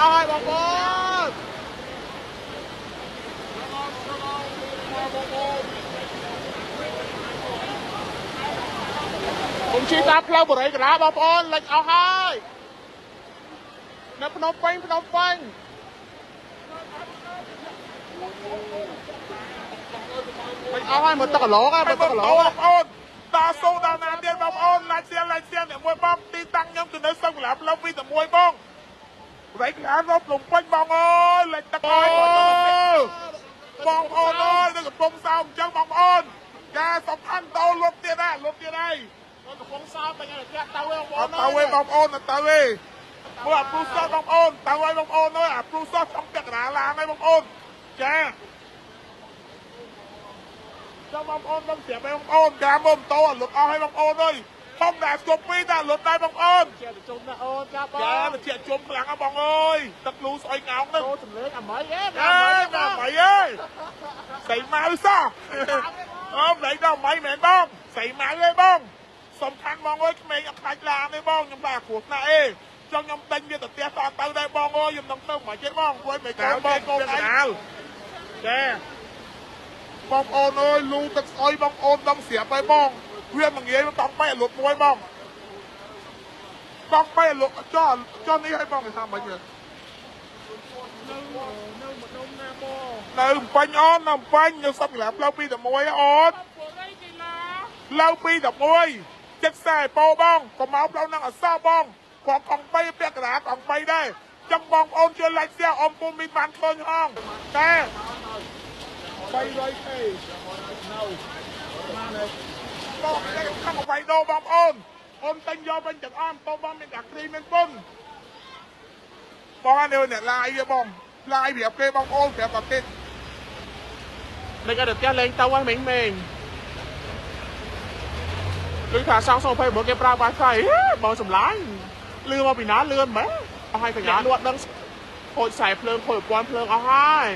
អស់ហើយបងប្អូន កុំជិះតាមផ្លូវបរិយាកាបងប្អូនលិចអស់ហើយនៅភ្នំពេញភ្នំពេញលិចអស់ហើយមើលទឹកកឡោកមើលទឹកកឡោក បងប្អូនដល់សូដល់ណាទៀតបងប្អូនឡាច់សៀឡាច់សៀអ្នកមួយបងទីតាំងខ្ញុំទៅនៅសុខកលាផ្លូវពីតែមួយបងរែកឡានរកភ្នំពេញបងអើយលិចទឹកហើយបងប្អូនអើយនៅកំពង់សោមអញ្ចឹងបងប្អូនការសំខាន់តោលុបទៀតណាលុបទៀតហើយ កំពង់សោមបញ្ញាធាក់ទៅឯងបងប្អូន ទៅឯងបងប្អូនទៅឯងមើលអាព្រូសោះបងប្អូនទៅហើយបងប្អូនអើយអាព្រូសោះចង់ពាក់កណ្ដាលឡានហើយបងប្អូនចាចាំបងប្អូនបងស្រាប់បងប្អូនចាមើលម៉ូតូអាលុតអស់ហើយបងប្អូនអើយធំតែស្គប់ពីរតែលុតដែរបងប្អូន ជាជុំណាអូនចាបង ចាជាជុំខ្លាំងហ៎បងអើយទឹកលូស្អុយងោងហ្នឹង អូសំលេងអាម៉ៃអេ អាម៉ៃអេស្អីម៉ៅសោះអូមិនដេញដល់ម៉ៃមែនបងស្អីម៉ៅឯងបងសំខាន់បងអើយក្មេងអត់ខ្លាចឡានទេបងខ្ញុំថាគ្រោះថ្នាក់អេចង់ខ្ញុំដេញវាទៅផ្ទះតទៅដែរបងអើយខ្ញុំនឹងទៅមិនចេះបងព្រោះមិនកូនបងកូនឯងចាបងប្អូនអើយលូទឹកស្អុយបងប្អូនដឹងស្រាប់ហើយបងវាមិនងាយមកតង់បែកលុតមួយបងតង់បែកលុតចោះចោះនេះឲ្យបងគេថាមិនទេ នៅនៅម្ដុំណាបង នៅពេញអូននៅពេញនៅសពកន្លះផ្លូវ211អូនផ្លូវ211ចិត្តខ្សែពោបងកុំមកផ្លូវហ្នឹងអសោះបងគាត់កង់3ពាក់កណ្ដាលកង់3ដែរចឹងបងប្អូនជួយ like share អ៊ំពូមីបានឃើញហងតែ 300K នៅបងតែខំអ្វីដោបងប្អូនអូនទិញយកវិញទាំងអស់បងបងមានតែគ្រីមានពុនបងនេះអ្នកឡាយវាបងឡាយប្រាប់គេបងប្អូនប្រាប់តែគេ លេងអត់ផ្ទះលេងទៅហើយមេងមេងឮថាសង29គេប្រើ Wi-Fi បងសម្លាញ់លឺមកពីណាលឿនមែនអស់ហើយកញ្ញាលក់ដឹងខូចខ្សែភ្លើងខូចប្រព័ន្ធភ្លើងអស់ហើយ